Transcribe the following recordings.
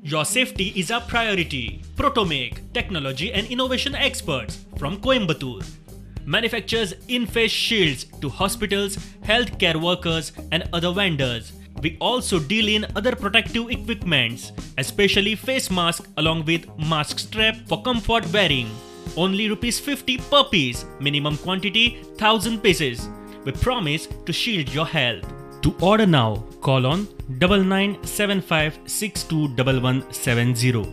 Your safety is our priority. Protomake, technology and innovation experts from Coimbatore. Manufactures in-face shields to hospitals, healthcare workers and other vendors. We also deal in other protective equipments, especially face mask along with mask strap for comfort wearing. Only ₹50 per piece, minimum quantity 1000 pieces. We promise to shield your health. To order now, call on 9975 621170.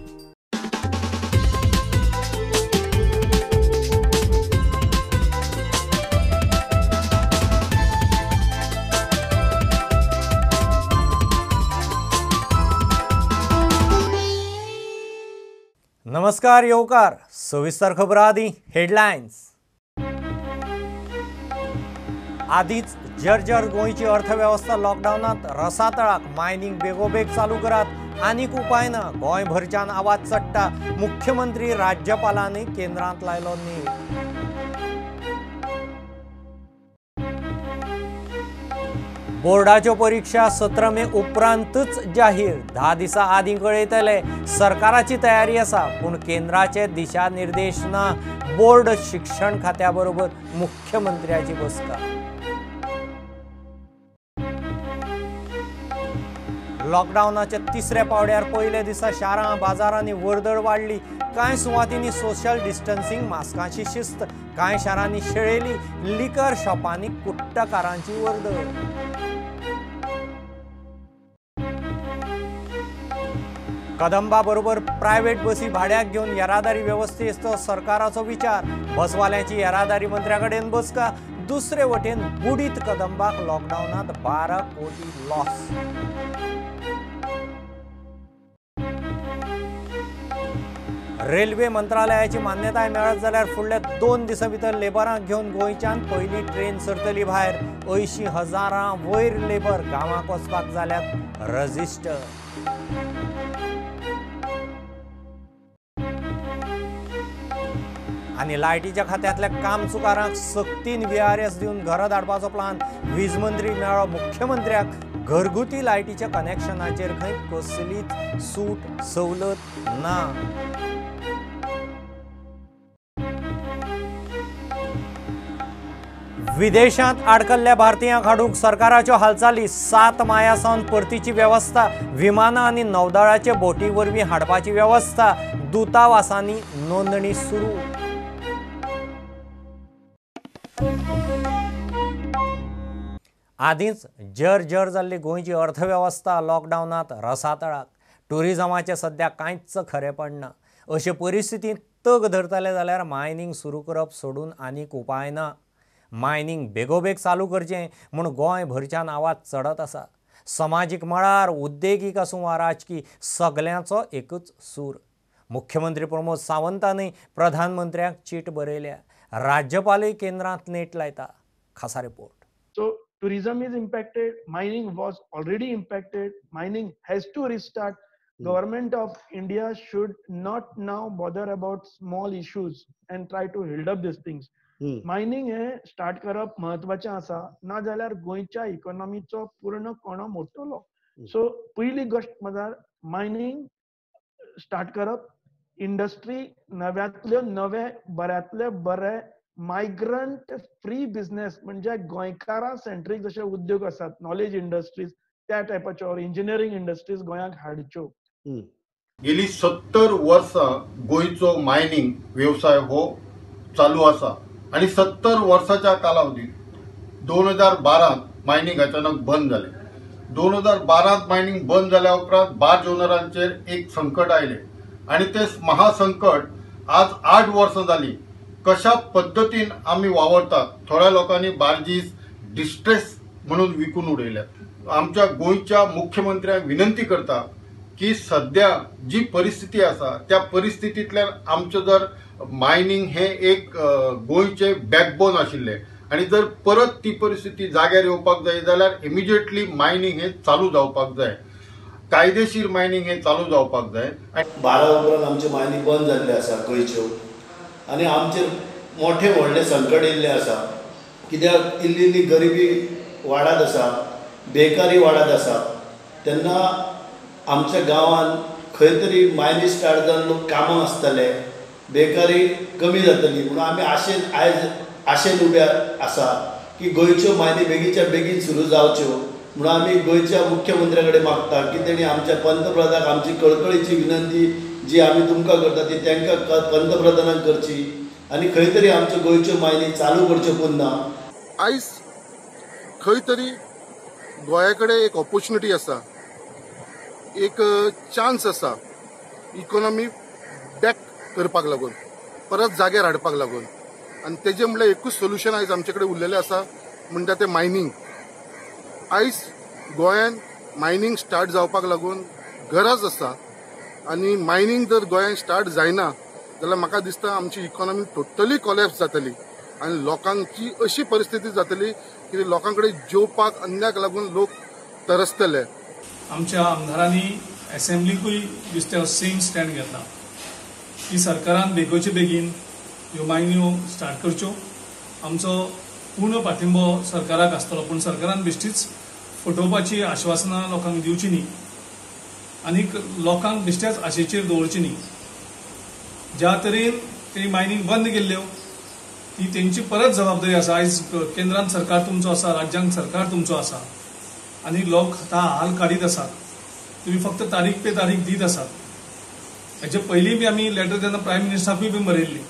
नमस्कार येवकार सविस्तर खबर आदी headlines. आधीच जर्जर गोंयची अर्थवेवस्था लॉकडावनात रसातळाक, mining बेगोबेग चालू करात, आनीक उपाय ना, गोंयभरच्यान आवाज चडटा, मुख्यमंत्री राज्यपालांनी केंद्रांत लायलो नेट. बोर्डाच्यो परिक्षा 17 मे उपरांतच जाहीर, 10 दिसां आदीं कळयतले, सरकाराची तयारी आसा, पूण केंद्राचे दिशानिर्देश ना, बोर्ड शिक्षण खात्या बरोबर मुख्यमंत्र्याची बसका. लॉकडावनाच्या तिसऱ्या पावड्यार पयल्या दिसा शारां बाजारांनी वर्दळ वाडली, कांय सुवातींनी सोशल डिस्टन्सिंग मास्कांची शिस्त, कांय शारांनी शेळेली, लिकर शॉपांनी कुट्टकारांची वर्दळ. कदंबा बरोबर प्रायव्हेट बसी भाड्याक घेवन येरादारी वेवस्थेचो सरकाराचो विचार, बसवाल्यांची येरादारी मंत्र्या कडेन बसका, दुसरे वटेन बुडीत कदंबाक लॉकडावनात 12 कोटी लॉस. रेल्वे मंत्रालयाची मान्यताय मेळत जाल्यार फुडल्या 2 दिसां भितर लेबरांक घेवन गोंयच्यान पयली ट्रेन सरतली भायर, 80,000 वयर लेबर गांवाक वचपाक जाल्यात रजिस्टर. आनी लायटीच्या खात्यांतल्या कामचुकारांक सक्तीन VRS दिवन घरां धाडपाचो प्लान, वीज मंत्री मेळ्ळो मुख्यमंत्र्याक, घरगुती लायटीच्या कनेक्शनाचेर खंय कसलीच सूट सवलत ना. विदेशांत आडकल्ल्या भारतीयांक हाडूंक सरकाराच्यो हालचाली, 7 माया सावन परतीची वेवस्था, विमानां आनी नौदळाचे बोटी वरवीं हाडपाची वेवस्था, दूतावासांनी नोंदणी सुरू. आदींच जर्जर जाल्ली गोंयची अर्थवेवस्था लॉकडावनात रसातळाक, टुरिजमाचें सद्या कांयच खरें पडना. अशे परिस्थितींत तग धरतले जाल्यार मायनिंग सुरू करप सोडून आनीक उपाय ना. मायनिंग बेगोबेग चालू करचें म्हूण गोंयभरच्यान आवाज चडत आसा. समाजीक मळार, उद्देगीक आसूं वा राजकी, सगल्यांचो एकूच सूर. मुख्यमंत्री प्रमोद सावंतानय प्रधानमंत्र्याक चीट बरयल्या, राज्यपालय केंद्रांत नेट लायता. खासा report. So tourism is impacted, mining was already impacted, mining has to restart. Government of India should not now bother about small issues and try to hold up these things. Mining हे start करप महत्वाचें आसा, ना जाल्यार गोंयच्या इकॉनॉमीचो पूर्ण कोणो मोडटलो. So पयली गोश्ट म्हळ्यार मायनिंग स्टार्ट करप, इंडस्ट्री नव्यांतल्यो नवे बऱ्यांतले बरे मायग्रंट फ्री बिझनेस म्हणजे गोंयकारां सेंट्रीक जशे उद्योग आसात, नॉलेज इंडस्ट्रीज त्या टायपाच्यो ऑर इंजिनियरींग इंडस्ट्रीज गोंयांक हाडच्यो. गेली 70 वर्सां गोंयचो मायनिंग वेवसाय हो चालू आसा आनी 70 वर्साच्या कालावधीत 2012 मायनिंग अचानक बंद जालें. 2012 मायनिंग बंद जाल्या उपरांत बार्ज ओनरांचेर एक संकट आयलें आनी तें महासंकट आज 8 वर्सां जालीं. कशा पद्दतीन आमी वावरतात, थोड्या लोकांनी बार्जीस डिस्ट्रेस म्हणून विकून उडयल्यात. आमच्या गोंयच्या मुख्यमंत्र्यांक विनंती करता की सध्या जी परिस्थिती आसा त्या परिस्थितींतल्यान आमचें जर मायनिंग हे एक गोंयचे बॅकबोन आशिल्लें आनी जर परत ती परिस्थिती जाग्यार येवपाक जाय जाल्यार इमिजिएटली मायनिंग हे चालू जावपाक जाय, कायदेशीर मायनिंग हे चालू जावपाक जाय. 12 उपरांत आमची मायनिंग बंद जाल्ली आसा गोंयच्यो आनी आमचेर मोठे व्हडलें संकट येयल्लें आसा. कित्याक इल्ली इल्ली गरिबी वाडत आसा, बेकारी वाडत आसा. तेन्ना आमच्या गांवांत खंय तरी मायनींग स्टार्ट जावन लोक कामां आसतले, बेकारी कमी जातली. म्हणून आमी आशेन आयज आशेन उबे आसा की गोंयच्यो मायनी बेगीनच्या बेगीन सुरू जावच्यो म्हणून आमी गोंयच्या मुख्यमंत्र्या कडेन मागता की तेणी आमच्या पंतप्रधानाक आमची कळकळीची विनंती जी आमी तुमकां करता ती तांकां पंतप्रधानाक करची आनी खंय तरी आमच्यो गोंयच्यो मायनी चालू करच्यो पुन्हा. आयज खंय तरी गोंया कडेन एक ऑपॉर्च्युनिटी आसा, एक चान्स आसा इकॉनॉमी बॅक करपाक लागून, परत जाग्यार हाडपाक लागून. आनी तेजें म्हणल्यार एकूच सोल्युशन आयज आमचे कडेन उरलेलें आसा म्हणटा तें मायनींग. आयज गोंयांत मायनींग स्टार्ट जावपाक लागून गरज आसा आनी मायनींग जर गोंयांत स्टार्ट जायना जाल्यार म्हाका दिसता आमची इकॉनॉमी टोटली कॉलॅप्स जातली आनी लोकांची अशी परिस्थिती जातली की लोकां कडेन जेवपाक अन्नाक लागून लोक तरसतले. आमच्या आमदारांनी एसेंब्लीकूय दिसता सेम स्टँड घेतला की सरकारान बेगोचे बेगीन ह्यो मायन्यो स्टार्ट करच्यो. आमचो पूर्ण पाठिंबो सरकाराक आसतलो, पूण सरकारान बेश्टीच फटोवपाची आश्वासनां लोकांक दिवची न्ही आनी लोकांक बेश्ट्याच आशेचेर दवरची न्ही. ज्या तरेन तेणी मायनींग बंद केल्ल्यो ती तेंची परत जबाबदारी आसा. आयज केंद्रान सरकार तुमचो आसा, राज्यांत सरकार तुमचो आसा आनी लोक आतां हाल काडीत आसात. तुमी फक्त तारीख पे तारीख दीत आसात. हेचे पयलीं बी आमी लेटर तेन्ना प्रायम मिनिस्टराकूय बी बरयल्ली.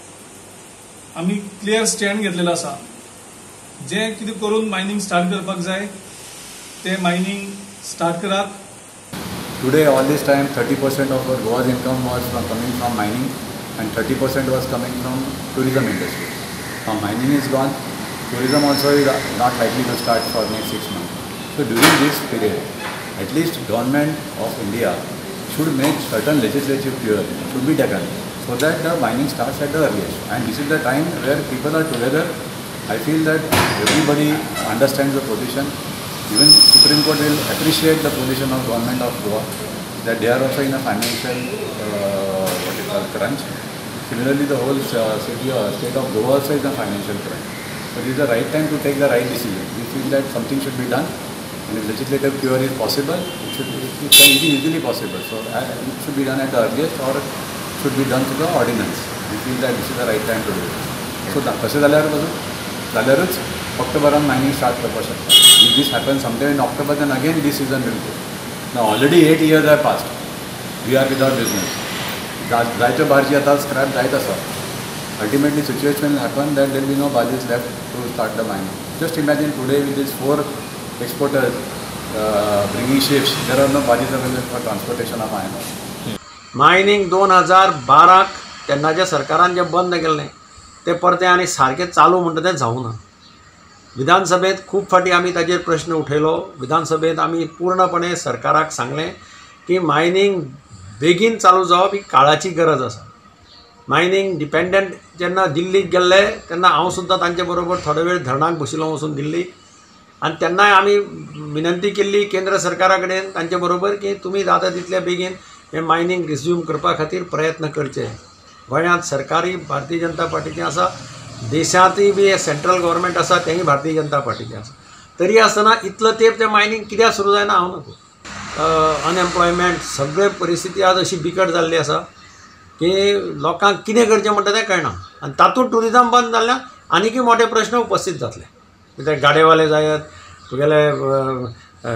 आमी क्लियर स्टँड घेतलेलो आसा, जें कितें करून मायनींग स्टार्ट करपाक जाय तें मायनींग स्टार्ट करात. Today all this time 30% of our Goa's income was coming from mining and 30% was coming from tourism industry. Now mining is gone, tourism also is not likely to start for next 6 months. So during this period, at least government of India should make certain legislative clear should be taken so that the mining starts at the earliest. And this is the time where people are together. I feel that everybody understands the position. Even Supreme Court will appreciate the position of government of Goa, that they are also in a financial what you call crunch. Similarly, the whole city or state of Goa also is in a financial crunch. So this is the right time to take the right decision. We feel that something should be done, and if legislative cure is possible, it can be easily possible. So it should be done at the earliest or should be done through the ordinance. We feel that this is the right time to do it. So तशें जाल्यार जाल्यारूच ऑक्टोबरान mining start करपाक शकता. If this happens sometime in October, then again this season will go. Now already 8 years have passed. We are without business. जायत्यो बार्जी आतां scrap जायत आसा. Ultimately situation will happen that there will be no barges left to start the mining. Just imagine today with these 4 exporters bringing ships, there are no barges available for transportation of iron ore. Mining 2012 तेन्नाच्या सरकारान जें बंद केल्लें तें परतें आनी सारकें चालू म्हणटा तें जावंक ना. विधानसभेंत खूब फावटी आमी ताजेर प्रश्न उठयलो. विधानसभेंत आमी पूर्णपणे सरकाराक सांगलें की मायनींग बेगीन चालू जावप ही काळाची गरज आसा. मायनींग डिपेंडंट जेन्ना दिल्लीक गेल्ले तेन्ना हांव सुद्दां तांचे बरोबर थोडो वेळ धरणाक बशिल्लो वचून दिल्लीक, आनी तेन्नाय आमी विनंती केल्ली केंद्र सरकारा कडेन तांचे बरोबर की तुमी जाता तितल्या बेगीन हें मायनींग रिज्यूम करपा खातीर प्रयत्न करचे. गोंयांत सरकारी भारतीय जनता पार्टीचें आसा, देशांतूय बी सेंट्रल गव्हर्मेंट आसा तेंय भारतीय जनता पार्टीचें आसा. तरी आसतना इतलो तेंप तें मायनींग कित्याक सुरू जायना हांव नको. अनएम्प्लॉयमेंट सगळे परिस्थिती आज अशी बिकट जाल्ली आसा की लोकांक कितें करचें म्हणटा तें कळना आनी तातूंत ट्युरिजम बंद जाल्ल्यान आनीकय मोठे प्रश्न उपस्थीत जातले. कित्याक गाडेवाले जायत, तुगेले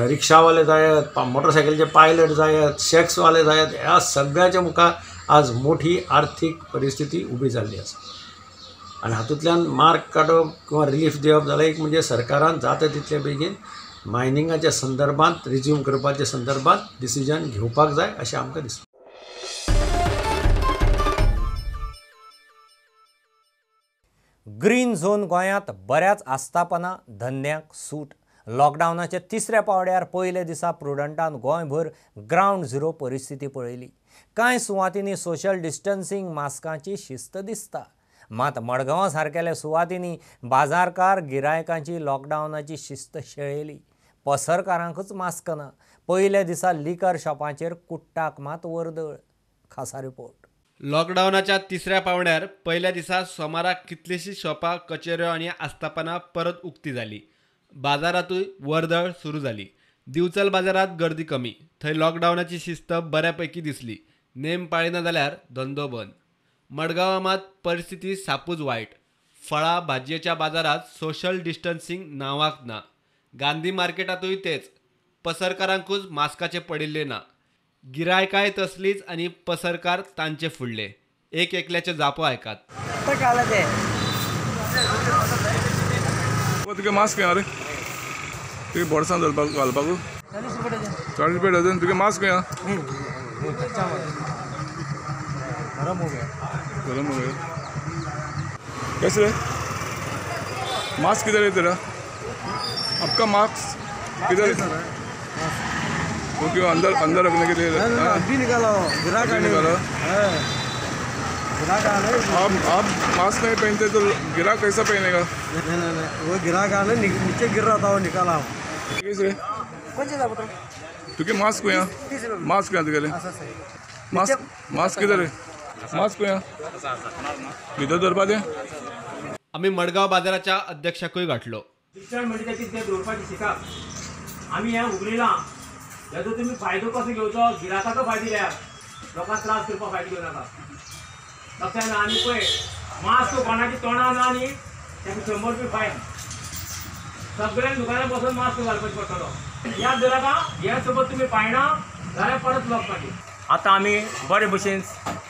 रिक्षावाले जायत, मोटरसायकलीचे पायलट जायत, शॅक्सवाले जायत, ह्या सगळ्याच्या मुखार आज मोठी आर्थीक परिस्थिती उबी जाल्ली आसा. आनी हातूंतल्यान मार्ग काडप किंवा रिलीफ दिवप जाल्यार एक म्हणजे सरकारान जाता तितले बेगीन मायनिंगाच्या संदर्भात रिज्यूम करपाच्या संदर्भात डिसिजन घेवपाक जाय अशें आमकां दिसता. ग्रीन झोन गोंयांत बऱ्याच आस्थापना धंद्यांक सूट. लॉकडावनाच्या तिसऱ्या पावड्यार पयल्या दिसा प्रुडंटान गोंयभर ग्रावंड झिरो परिस्थिती पळयली. कांय सुवातींनी सोशल डिस्टन्सिंग मास्कांची शिस्त दिसता, मात मडगांवा सारकेल्या सुवातींनी बाजारकार गिरायकांची लॉकडावनाची शिस्त शेळयली. पसरकारांकूच मास्क ना. पयल्या दिसा लिकर शॉपांचेर कुट्टाक मात वर्दळ. खासा रिपोर्ट. लॉकडावनाच्या तिसऱ्या पावंड्यार पयल्या दिसा सोमाराक कितलींशीं शॉपां, कचेऱ्यो आनी आस्थापनां परत उक्ती जाली. बाजारांतूय वर्दळ सुरू जाली. दिवचल बाजारांत गर्दी कमी, थंय लॉकडावनाची शिस्त बऱ्यापैकी दिसली. नेम पाळिना जाल्यार धंदो बंद. मडगांवां मात परिस्थिती सापूच वायट. फळां भाजयेच्या बाजारांत सोशल डिस्टन्सिंग नांवाक ना. गांधी मार्केटांतूय तेच. पसरकारांकूच मास्काचें पडिल्लें ना. गिरायकाय तसलीच आनी पसरकार तांचे फुडले. एक एकल्याच्यो जापो आयकात. तुगे मास्क रे, तुगे बोर्सां घालपाक 40 रुपया डझन. तुगे मास्क गरम हो गया, गरम हो गया. कैसे रे मास्क किधर है तेरा? आपका मास्क किधर है? वो क्यों अंदर अंदर रखने के लिए? अभी निकाला, निकाला. आप मास्क नहीं पहनते तो गिरा कैसा पहनेगा? नहीं नहीं नहीं, वो गिरा आने नीचे गिर रहा था, वो निकाला. कैसे तुके मास्क यहाँ? मास्क यहाँ तुके मास्क मास्क किधर है? मास्क यहाँ भितर दवरपा ते. आमी मडगांव बाजाराच्या अध्यक्षाकूय गाठलो. शिक्षण म्हणजे कितें दवरपाचें शिकाप. आमी हें उगडिलां, हेजो तुमी फायदो कसो घेवचो? गिरायकाचो फायदो घेयात, लोकांक त्रास करपाक फायदो घेवं नाका. लक्षात. आनी पळय मास्क कोणाची तोंडां ना न्ही ताका 100 रुपया फायन. सगळ्यांक दुकानार बसून मास्क घालपाचें पडटलो. याद दवरात, हें सोबत तुमी पाळना जाल्यार परत लोक मागीर. आतां आमी बरे भशेन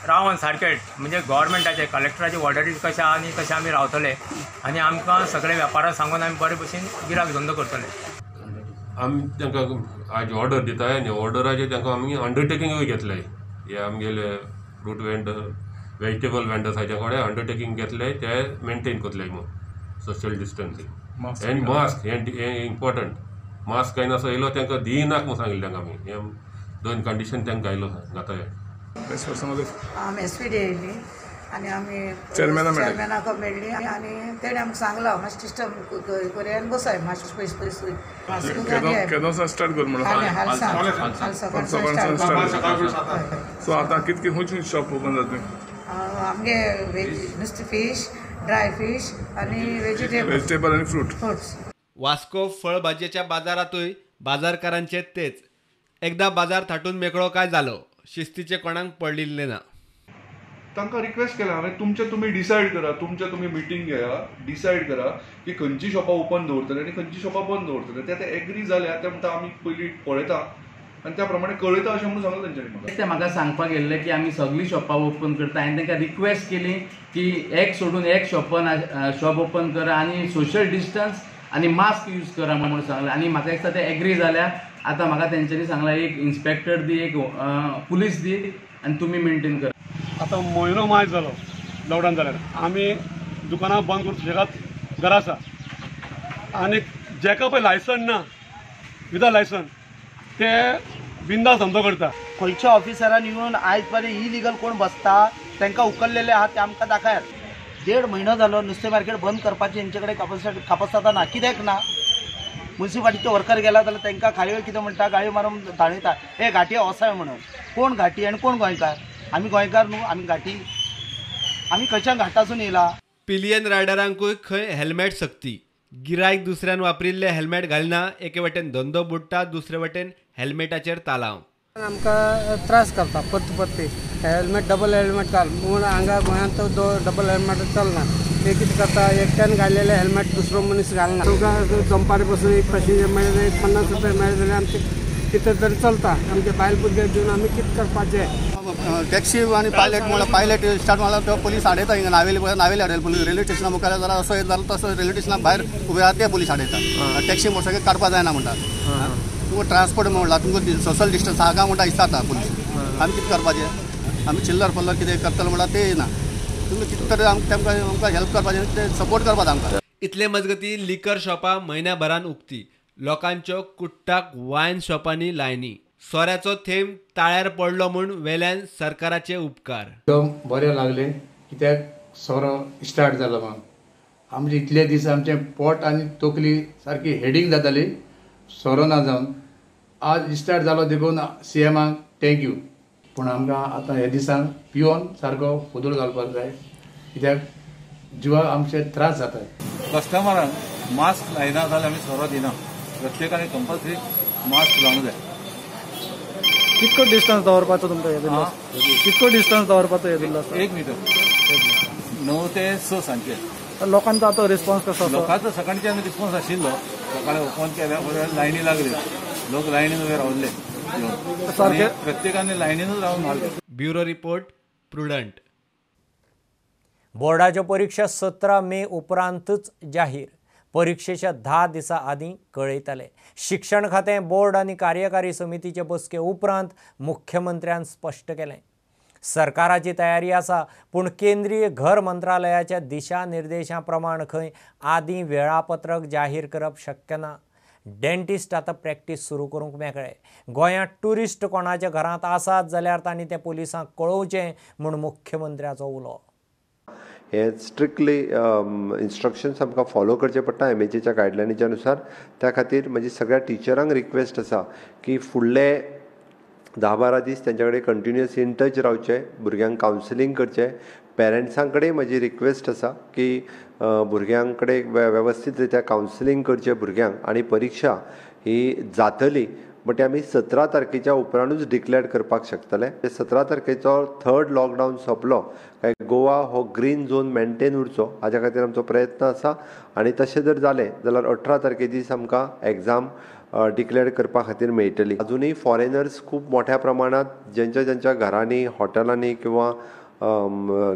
रावन सारकें म्हणजे गव्हर्मेंटाचे कलेक्टराचे ऑर्डरी कशें आहा आनी कशें आमी रावतले आनी आमकां सगळे वेपाराक सांगून आमी बरे भशेन गिरायक धंदो करतले. आमी तांकां आज ऑर्डर दिताय आनी ऑर्डराचेर तांकां आमी अंडरटेकिंगूय घेतले. हे आमगेले फ्रूट वेंडर, वेजिटेबल वेंडर्स हाच्या कडेन अंडरटेकींग घेतले, ते मेनटेन करतले म्हूण सोशल डिस्टन्सिंग एंड मास्क हें इम्पॉर्टंट. मास्क कांय नासो येयलो तांकां दिनाक म्हूण सांगिल्लें तांकां आमी. हें दोन कंडिशन तांकां घायलो घाताय. आमी एस पी डी येयली आनी आमी चेअरमॅनाक मेळ्ळी आनी तेणें आमकां सांगलां मातशें सिस्टम करूया आनी बसाय मातशें पयस पयस. केदोसा स्टार्ट कर म्हणून सो आतां कितके खंयची शॉप ओपन जातली? आमगे वेज नुस्तें, फीश, ड्राय फीश आनी वेजिटेबल आनी फ्रूट. वास्को फळभाजयेच्या बाजारांतूय बाजारकारांचे तेच. एकदा बाजार थाटून मेकळो काय जालो, शिस्तीचे कोणाक पडिल्लें ना. तांकां रिक्वेस्ट केला हांवें, तुमचें तुमी डिसायड करा, तुमचें तुमी मिटींग घेया, डिसायड करा की खंयची शॉपां ओपन दवरतले आनी खंयची शॉपां बंद दवरतले. ते आतां एग्री जाल्या, ते म्हणटा आमी पयलीं पळयता आनी त्या प्रमाणे कळयता अशें म्हणून सांगलें तेंच्यांनी म्हाका. ते म्हाका सांगपाक येयल्ले की आमी सगळीं शॉपां ओपन करता आनी तांकां रिक्वेस्ट केली की एक सोडून एक शॉप ओपन करा आनी सोशल डिस्टन्स आनी मास्क यूज करा म्हणून सांगलें. आनी म्हाका दिसता ते एग्री जाल्या. आतां म्हाका तेंच्यांनी सांगलां एक इन्स्पेक्टर दी, एक पुलीस दी आनी तुमी मेनटेन करा. आतां म्हयनो मायज जालो लॉकडावन जाल्यार आमी दुकानां बंद करून सुशेगाद घरा आसा आनी जेका पळय लायसन ना, विदाउट लायसन ते बिंदास धंदो करता. खंयच्या ऑफिसरान येवन आयज पर्यंत इलिगल कोण बसता तांकां उखल्लेले आहा ते आमकां दाखयात. 1.5 म्हयनो जालो नुस्तें मार्केट बंद करपाचें हेंचे कडेन कापस्ताता ना. कित्याक ना? मुन्सिपालिटीचे वर्कर गेला जाल्यार तांकां खाळयो कितें म्हणटा, गाळयो मारून धाडयता, हे घाटी वसाय म्हणून. कोण घाटी आनी कोण गोंयकार? आमी गोंयकार न्हू, आमी घाटी, आमी खंयच्यान घाटासून येयला? पिलियन रायडरांकूय खंय हेल्मेट सक्ती. गिरायक दुसऱ्यान वापरिल्ले हेल्मेट घालना. एके वटेन धंदो बुडटा, दुसरे वटेन हेल्मेटाचेर तालांव. आमकां त्रास करता परत परते. हेल्मेट डबल हेल्मेट घाल म्हूण हांगा गोंयांत तो डबल हेल्मेट चलना. ते कितें करता, एकट्यान घातलेलें हेल्मेट दुसरो मनीस घालना. तुमकां दनपार बसून एक पॅसेंजर मेळ्ळे जाल्यार 50 रुपया मेळ्ळे जाल्यार आमचें कितें तरी चलता. आमचे बायल भुरग्याक घेवन आमी कितें करपाचें? टॅक्सी आनी पायलट म्हणल्यार पायलट स्टार्ट म्हणल्यार तो पोलीस आडयता. हिंगा नावेली नावेली आडयता पोलीस. रेल्वे स्टेशना मुखार जाल्यार असो येत जाल्यार तसो रेल्वे स्टेशना भायर उबे आहा ते पोलीस आडयता. टॅक्सी मोटरसायकल काडपाक जायना म्हणटा. तुमकां ट्रान्सपोर्ट म्हणला तुमकां सोशल डिस्टन्स आहा काय म्हणटा विचारता पोलीस. आमी कितें करपाचें? आमी चिल्लर पल्लर कितें करतले म्हणल्यार ते ना. तुमी कितें तरी आमकां आमकां हेल्प करपाचें, ते सपोर्ट करपाक आमकां. इतले मजगती लिकर शॉपां म्हयन्याभरान उक्ती. लोकांच्यो कुट्टाक वायन शॉपांनी लायनी. सोऱ्याचो थेंब ताळ्यार पडलो म्हूण वेल्यान सरकाराचे उपकार. एकदम बरें लागलें कित्याक सोरो स्टार्ट जालो म्हणून. आमचे इतले दीस आमचें पोट आनी तकली सारकी हेडींग जाताली सोरो ना जावन. आज स्टार्ट जालो देखून सीएमाक thank you. पूण आमकां आतां हे दिसान पिवन सारको फुदूळ घालपाक जाय कित्याक जिवाक आमचे त्रास जातात. कस्टमरांक मास्क लायना जाल्यार आमी सोरो दिना. प्रत्येकाने कंपल्सरी मास्क लावंक जाय. कितको डिस्टन्स दवरपाचो तुमकां हे दिल्लो? कितको डिस्टन्स दवरपाचो हे दिल्लो? 1 मिटर 9 ते 6 सांजचे. लोकांचो आतां रिस्पॉन्स कसो? लोकांचो सकाळच्यान रिस्पॉन्स आशिल्लो. सकाळी ओपन केल्या लायनी लागले, लोक लायनीन उबे रावले, सारखे प्रत्येकाने लायनीनच रावन मारले. Bureau report, Prudent. बोर्डाच्यो परिक्षा 17 मे उपरांतच जाहीर. परिक्षेच्या 10 दिसां आदीं कळयतले. शिक्षण खातें, बोर्ड आनी कार्यकारी समितीचे बसके उपरांत मुख्यमंत्र्यान स्पश्ट केलें. सरकाराची तयारी आसा, पूण केंद्रीय घर मंत्रालयाच्या दिशानिर्देशां प्रमाण खंय आदीं वेळापत्रक जाहीर करप शक्य ना. डेंटिस्ट आतां प्रॅक्टीस सुरू करूंक मेकळे. गोंयांत ट्युरिस्ट कोणाच्या घरांत आसात जाल्यार तांणी तें पुलिसांक कळोवचें म्हूण मुख्यमंत्र्याचो उलो. हे स्ट्रिक्टली इन्स्ट्रक्शन्स आमकां फॉलो करचे पडटा एमएचएच्या गायडलायनीच्या नुसार. त्या खातीर म्हजी सगळ्या टिचरांक रिक्वेस्ट आसा की फुडले 10-12 दीस तेंच्या कडेन कंटिन्युअस इन टच रावचें, भुरग्यांक कावन्सिलींग करचें. पेरंट्सां कडेन म्हजी रिक्वेस्ट आसा की भुरग्यां कडेन वेवस्थीत रित्या कावन्सिलींग करचें भुरग्यांक. आनी परिक्षा ही जातली बट आमी 17 तारखेच्या उपरांतूच डिक्लेअर करपाक शकतले. 17 तारखेचो थर्ड लॉकडावन सोंपलो काय गोवा हो ग्रीन झोन मेंटेन उरचो हाज्या खातीर आमचो प्रयत्न आसा. आनी तशें जर जालें जाल्यार 18 तारखे दीस आमकां एग्जाम डिक्लेअर करपा खातीर मेळटली. अजुनूय फॉरेनर्स खूब मोठ्या प्रमाणांत जेंच्या जेंच्या घरांनी, हॉटेलांनी किंवा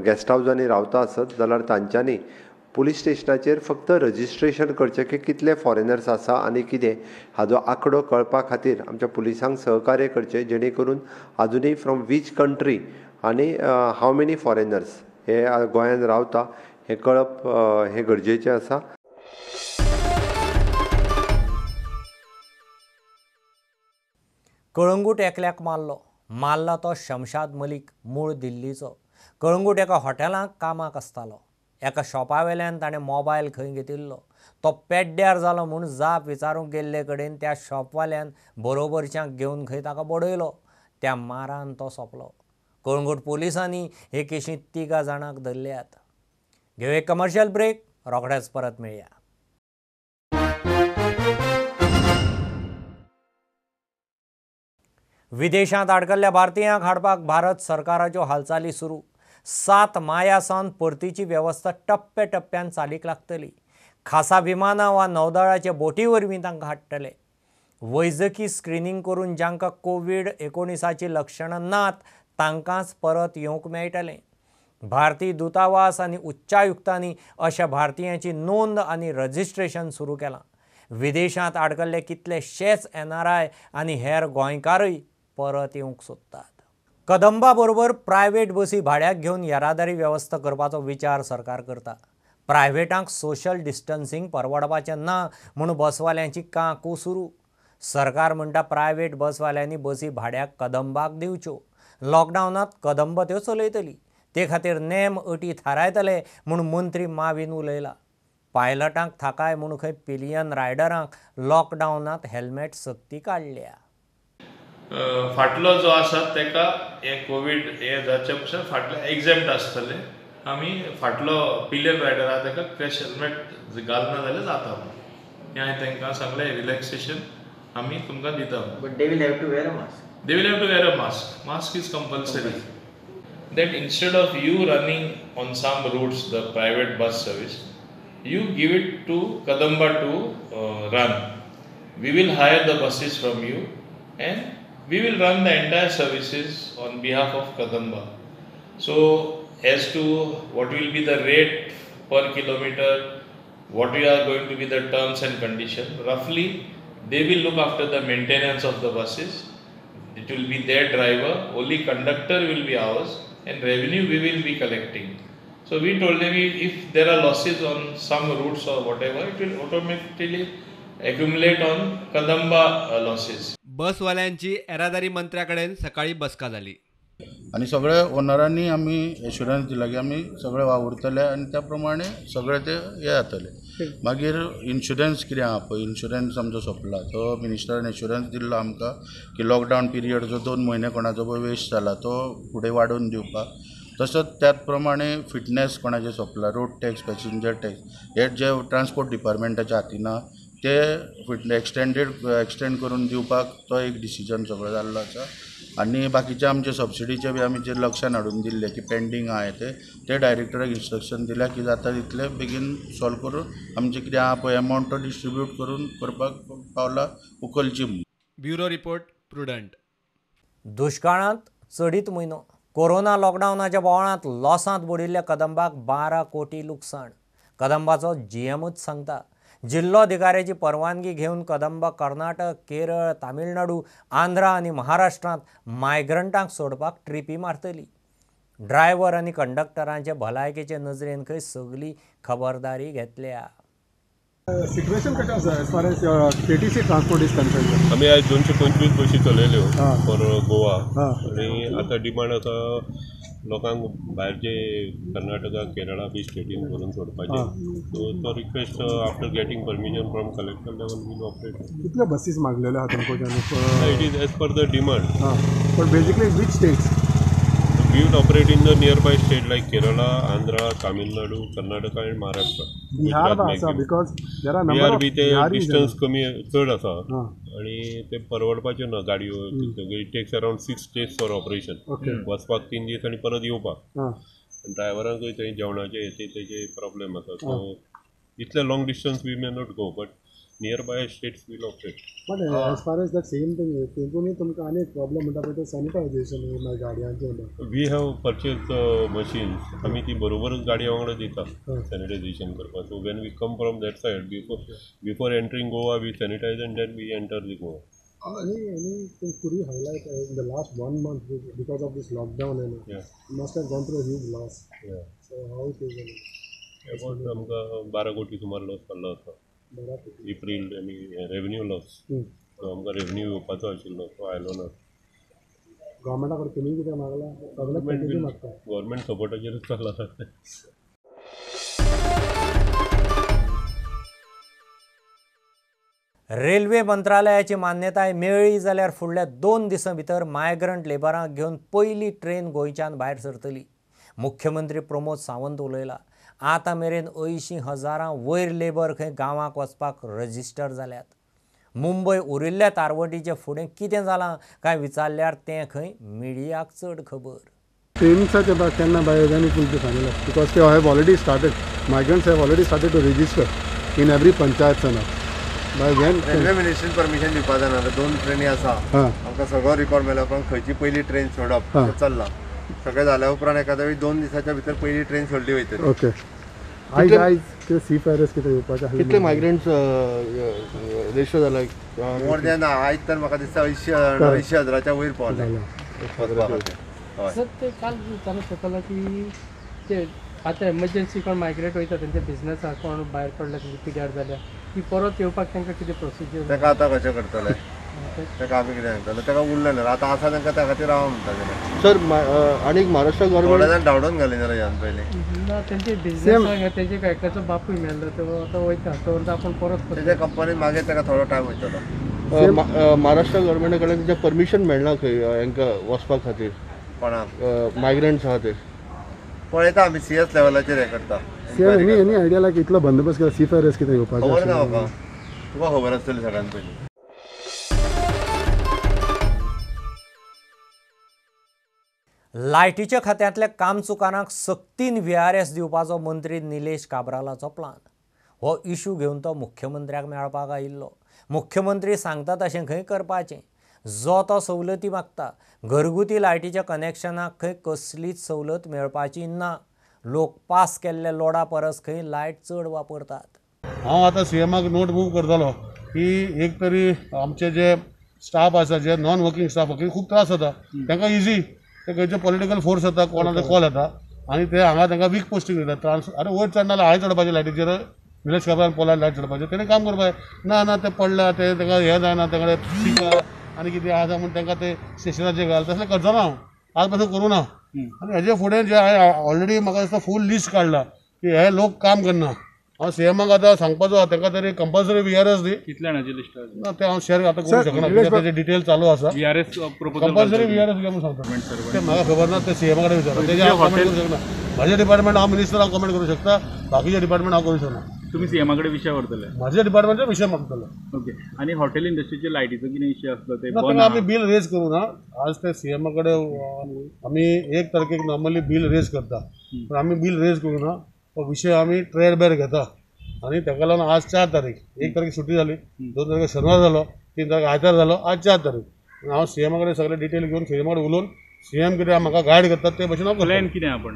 गेस्ट हावजांनी रावता आसत जाल्यार तांच्यांनी पुलीस स्टेशनाचेर फक्त रजिस्ट्रेशन करचें की कितले फॉरेनर्स आसा आनी कितें हाजो आंकडो कळपा खातीर आमच्या पुलिसांक सहकार्य करचें, जेणे करून आजुनूय फ्रॉम which country आनी हाव मेनी फॉरेनर्स हे गोंयांत रावता हें कळप हें गरजेचें आसा. कळंगूट एकल्याक मारलो. मारला तो शमशाद मलिक, मूळ दिल्लीचो. कळंगूट एका हॉटेलांत कामाक आसतालो. एका शॉपा वेल्यान ताणें मोबायल खंय घेतिल्लो. तो पेड्ड्यार जालो म्हूण जाप विचारूंक गेल्ले कडेन त्या शॉपवाल्यान बरोबरच्यांक घेवन खंय ताका बडयलो. त्या मारान तो सोंपलो. कळंगूट पोलिसांनी हे केशींत 3 जाणांक धरल्यात. घेवं एक कमर्शियल ब्रेक, रोखडेच परत मेळया. विदेशांत आडकल्ल्या भारतीयांक हाडपाक भारत सरकाराच्यो हालचाली सुरू. 7 माया सावन परतीची वेवस्था टप्प्या टप्प्यान चालीक लागतली. खासा विमानां वा नौदळाचे बोटी वरवीं तांकां हाडटले. वैजकी स्क्रिनींग करून जांकां कोवीड-19 लक्षणां नात तांकांच परत येवंक मेळटलें. भारतीय दूतावास आनी उच्चायुक्तांनी अशा भारतीयांची नोंद आनी रजिस्ट्रेशन सुरू केलां. विदेशांत आडकल्ले कितलेशेच NRI आनी हेर गोंयकारय परत येवंक सोदतात. कदंबा बरोबर प्रायव्हेट बसी भाड्याक घेवन येरादारी वेवस्था करपाचो विचार सरकार करता. प्रायव्हेटांक सोशल डिस्टन्सिंग परवडपाचें ना म्हूण बसवाल्यांची काकू सुरू. सरकार म्हणटा प्रायव्हेट बसवाल्यांनी बसी भाड्याक कदंबाक दिवच्यो. लॉकडावनांत कदंब त्यो चलयतली. ते खातीर नेम अटी थारायतले म्हूण मंत्री मावीन उलयला. पायलटांक थाकाय म्हूण खंय पिलियन रायडरांक लॉकडावनांत हेल्मेट सक्ती काडल्या. फाटलो जो आसा तेका हे कोवीड हे जाचे पसून फाटले एग्झेम्प्ट आसतले. आमी फाटलो पिलियन रायडर आसा तेका क्रॅश हेल्मेट घालना जाल्यार जाता. हें हांवें तांकां सांगलें, रिलॅक्सेशन आमी तुमकां दिता. But they will have to wear a mask. They will have to wear a mask. Mask is compulsory. That instead of you running on some routes the private bus service, you give it to Kadamba to run. We will hire the buses from you and we will run the entire services on behalf of Kadamba. So as to what will be the rate per kilometer, what we are going to be the terms and conditions, roughly they will look after the maintenance of the buses. It will be their driver, only conductor will be ours, and revenue we will be collecting. So we told them if there are losses on some routes or whatever, it will automatically accumulate on Kadamba losses. बसवाल्यांची येरादारी मंत्र्याकडेन सकाळी बसका जाली आनी सगळे ओनरांनी आमी assurance दिला की आमी सगळे वावुरतले आनी त्या प्रमाणे सगळे ते हे जातले. मागीर इन्शुरन्स कितें आहा पळय, इन्शुरन्स आमचो सोंपला, तो मिनिस्टरान एश्युरन्स दिल्लो आमकां की लॉकडावन पिरियड जो 2 म्हयने कोणाचो पळय वेस्ट जाला तो फुडें वाडोवन दिवपाक. तसोच त्याच प्रमाणे फिटनेस कोणाचें सोंपला, रोड टॅक्स, पॅसेंजर टॅक्स हे जे ट्रान्सपोर्ट डिपार्टमेंटाच्या हातीन आहा ते फिटनेस एक्सटेंड करून दिवपाक तो एक डिसिजन सगळो जाल्लो आसा. आनी बाकीचे आमचे सबसिडीचे बी आमी जे लक्षान हाडून दिल्ले की पेंडींग आहा ते ते डायरेक्टराक इन्स्ट्रक्शन दिल्या की जाता तितले बेगीन सॉल्व करून आमचे कितें आहा पळय एमावंट तो डिस्ट्रिब्यूट करून करपाक पावलां उखलची म्हूण. Bureau report, Prudent. दुष्काळांत चडीत म्हयनो कोरोना लॉकडावनाच्या बोवाळांत लॉसांत बुडिल्ल्या कदंबाक 12 कोटी लुकसाण. कदंबाचो जीएमूच सांगता जिल्लोधिकाऱ्याची परवानगी घेवन कदंबा कर्नाटक, केरळ, तामिळनाडू, आंध्रा आनी महाराष्ट्रांत मायग्रंटांक सोडपाक ट्रिपी मारतली. ड्रायव्हर आनी कंडक्टरांचे भलायकेचे नजरेन खंय सगली खबरदारी घेतल्या. सिच्युएशन कशें आसा as far as KTC transport is concern? आमी आयज 225 बशी चलयल्यो फॉर गोवा आनी आतां डिमांड आसा लोकांक भायरचे कर्नाटका, केरळा बी स्टेटीन व्हरून सोडपाचें. सो तो request after getting permission from collector level we'll operate. कितल्यो बसीस मागलेल्यो आहा तुमकां? It is as per the demand. But basically which states? We would operate in the nearby state like Kerala, Andhra, Tamil Nadu, Karnataka and Maharashtra. Bihar आसा because there are number of Bihar B ते distance कमी चड आसा आनी ते परवडपाचें ना गाडयो. It takes around 6 days for operation. वचपाक 3 दीस आनी परत येवपाक. ड्रायव्हरांकूय थंय जेवणाचे हे तेजे प्रॉब्लेम आसा. सो इतले long distance we may not go but nearby states will operate. But as far as that same thing, तेतूनय तुमकां आनी एक प्रॉब्लम म्हणटा पळय ते sanitisation गाडयांचें. We have purchase machines. आमी ती बरोबरच गाडये वांगडा दिता सॅनिटायझेशन करपाक. So when we come from that side before entering Goa we sanitize and then we enter the Goa. Any could you highlight in the last 1 month because of this lockdown and must have gone through a huge loss. So how it is? About आमकां 12 कोटी सुमार loss जाल्लो आसा. एप्रील आनी revenue loss. So आमकां revenue येवपाचो आशिल्लो तो आयलो ना. गव्हर्मेंटा कडेन तुमी कितें मागलां? गव्हर्मेंट सपोर्टाचेरूच चल्लां. रेल्वे मंत्रालयाची मान्यताय मेळ्ळी जाल्यार फुडल्या 2 दिसां भितर मायग्रंट लेबरांक घेवन पयली ट्रेन गोंयच्यान भायर सरतली. मुख्यमंत्री प्रमोद सावंत उलयला. आतां मेरेन 80,000 वयर लेबर खंय गांवाक वचपाक रजिस्टर जाल्यात. मुंबय उरिल्ल्या तारवटीचें फुडें कितें जालां काय विचारल्यार तें खंय मिडियाक चड खबर. ट्रेन्साचे केन्ना by when it will be finalise because they have already started, migrants have already started to register in every panchayat. By when railway मिनिस्ट्रीन परमिशन दिवपा जायना. 2 ट्रेनी आसा आमकां सगळो रिकॉर्ड मेळ्ळ्या उपरांत खंयची पयली ट्रेन सोडप चल्लां. सगळें जाल्या उपरांत एखाद्या वेळी 2 दिसाच्या भितर पयली ट्रेन सोडली वयतली. ओके. आयज आयज कितें सी फेरर्स कितें येवपाचें? कितले मायग्रंट्स रजिस्टर जाला? मोर दॅन आयज तर म्हाका दिसता 80,000 वयर पावले. सर ते काल विचारूंक शकलो की ते आतां एमर्जन्सी कोण मायग्रेट वयता तेंच्या बिजनसाक कोण भायर पडले तेंचे पिड्यार जाल्या ती परत येवपाक तांकां कितें प्रोसिजर? ताका आतां कशें करतले? ताका आमी कितें सांगतले? ताका उरलें ना आतां आसा तांकां त्या खातीर रावा म्हणटा. सर आनी महाराष्ट्र गव्हर्मेंट थोडे जाण धांवडून घाली जाल्यार ह्यान पयलीं ना तेंचे बिजनसाक तेजे एकट्याचो बापूय मेल्लो तो आतां वयता तो आपूण परत तेच्या कंपनीन मागीर ताका थोडो टायम वयतलो. महाराष्ट्र गव्हर्मेंटा कडल्यान तेंच्या परमिशन मेळना खंय हांकां वचपा खातीर? कोणाक? मायग्रंट्स आहा ते पळयता आमी सीएस लेवलाचेर हें करता. एनी एनी आयडिया लायक इतलो बंदोबस्त केला सी फेरर्स कितें येवपाचें? खबर ना म्हाका, तुका खबर आसतली सगळ्यान पयलीं. लायटीच्या खात्यांतल्या कामचुकारांक सक्तीन VRS दिवपाचो मंत्री निलेश काब्रालाचो प्लान. हो इशू घेवन तो मुख्यमंत्र्याक मेळपाक आयिल्लो. मुख्यमंत्री सांगता तशें खंय करपाचें. जो तो सवलती मागता. घरगुती लायटीच्या कनेक्शनाक खंय कसलीच सवलत मेळपाची ना. लोक पास केल्ल्या लोडा परस खंय लायट चड वापरतात. हांव आतां सीएमाक नोट मूव करतलो की एक तरी आमचे जे स्टाफ आसा जे नॉन वर्किंग स्टाफ खूब त्रास जाता तांकां इजी ते खंयचे पॉलिटिकल फोर्स येता कोणाचो कॉल येता आनी ते हांगा तांकां वीक पोस्टींग दिता. ट्रान्स आरे वयर चडना जाल्यार हांवें चडपाचें लायटीचेर निलेश काब्राल पोलार लायट चडपाचें तेणें काम करपाचें ना ना ते पडल्या ते तांकां हें जायना तांकां सीक आनी कितें आसा म्हूण तांकां ते स्टेशनाचेर घाल तसलें करचो ना हांव आज पासून करूं ना. आनी हेजे फुडें जे हांवें ऑलरेडी म्हाका दिसता फूल लिस्ट काडला की हे लोक काम करना. हांव सीएमाक आतां सांगपाचो आहा तांकां तरी कंपल्सरी VRS दी. कितल्या जाणांची लिस्ट ना तें हांव शेअर आतां करूंक शकना कित्याक तेजे डिटेल चालू आसा. VRS proposal compulsory VRS घे म्हूण सांगता तें म्हाका खबर ना तें सीएमा कडेन विचारा तेजें हांव कमेंट करूंक शकना. म्हजें डिपार्टमेंट हांव मिनिस्टर हांव कमेंट करूंक शकता, बाकीचे डिपार्टमेंट हांव करूंक शकना. तुमी सीएमा कडेन विशय व्हरतले? म्हाज्या डिपार्टमेंटाचो विशय मागतलो. ओके, आनी हॉटेल इंडस्ट्रीचे लायटीचो कितें इश्यू आसलो ते बंद? आमी बील रेज करूं ना. आज ते सीएमा कडेन आमी 1 तारखेक नॉर्मली बील रेज करता, पूण आमी बील रेज करूं ना. हो विशय आमी ट्रेड बेर घेता आनी ताका लागून आज 4 तारीख, 1 तारखेक सुटी जाली, 2 तारखेक शेनवार जालो, 3 तारखेक आयतार जालो, आज 4 तारीख. हांव सीएमा कडेन सगळे डिटेल घेवन सीएमा कडेन उलोवन सीएम कितें म्हाका गायड करतात ते भशेन हांव प्लॅन कितें आपण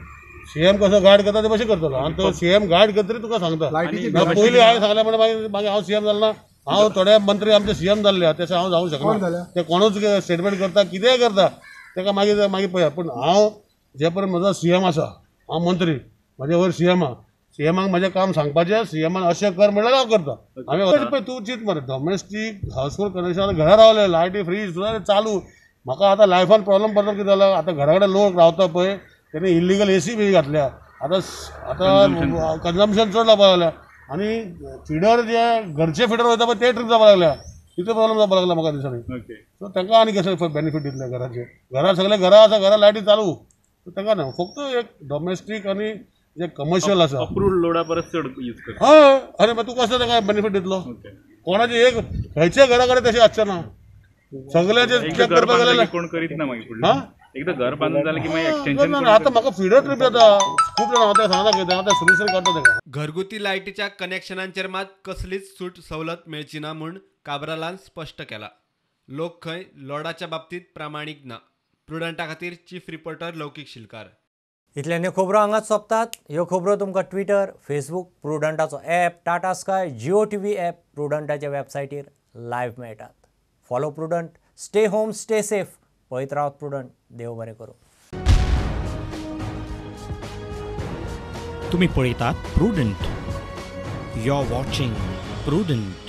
सीएम कसो गायड करता ते भशेन करतलो. आनी तो सीएम गायड करतरी तुका सांगता. पयलीं हांवें सांगलें म्हणल्यार मागीर मागीर हांव सीएम जालो ना. हांव थोडे मंत्री आमचे सीएम जाल्ले तशें हांव जावंक शकना. ते कोणूच स्टेटमेंट करता कितेंय करता ताका मागीर मागीर पळया. पूण हांव जे पर्यंत म्हजो सीएम आसा, हांव मंत्री, म्हजे वयर सीएम आहा, सीएमाक म्हजें काम सांगपाचें, सीएमान अशें कर म्हणल्यार हांव करता. हांवें पळय तूं चिंत मरे, डॉमेस्टीक हावसहोल्ड कनेक्शन घरा रावले, लायटी फ्रीज सुद्दां चालू. म्हाका आतां लायफान प्रॉब्लम पडटा. कितें जालां आतां घरा कडेन लोक रावता पळय तेणी इल्लिगल एसी बी घातल्या. आतां आतां कन्जम्पशन चड जावपाक लागल्या आनी फिडर जे घरचे फिडर वयता पळय ते ट्रीप जावपाक लागल्या. तितलो प्रॉब्लम जावपाक लागला म्हाका दिसांनी. सो तांकां आनी कशें बेनिफीट दितले? घराचे घरा सगळे घरा आसा, घरा लायटी चालू, तांकां ना. फक्त एक डॉमेस्टीक आनी जे कमर्शियल आसा अप्रूव्ड लोडा परस चड यूज करता. हय, आनी मागीर तुका कसो ताका बेनिफीट दितलो? कोणाचे एक खंयच्या घरा कडेन तशें आसचें ना. सगळ्यांचे चॅक करपाक गेल्यार कोण करीत ना मागीर फुडलें. एकदां घर बांदून जालें की मागीर एक्सटेन्शन. आतां म्हाका फिडर ट्रीप जाता खूब जाणां आतां सांगता कितें आतां सोल्युशन काडटा ताका. घरगुती लायटीच्या कनेक्शनांचेर मात कसलीच सूट सवलत मेळची ना म्हूण काब्रालान स्पश्ट केला. लोक खंय लोडाच्या बाबतीत प्रामाणीक ना. प्रुडंटा खातीर चीफ रिपोर्टर लौकीक शिलकार. इतल्यान ह्यो खबरो हांगाच सोंपतात. ह्यो खबरो तुमकां ट्विटर, फेसबूक, प्रुडंटाचो app, Tata Sky, Jio TV app, प्रुडंटाच्या वेबसायटीर live मेळटात. Follow Prudent, stay home, stay safe. पळयत रावत प्रुडंट. देव बरें करूं. तुमी पळयतात Prudent. You are watching Prudent.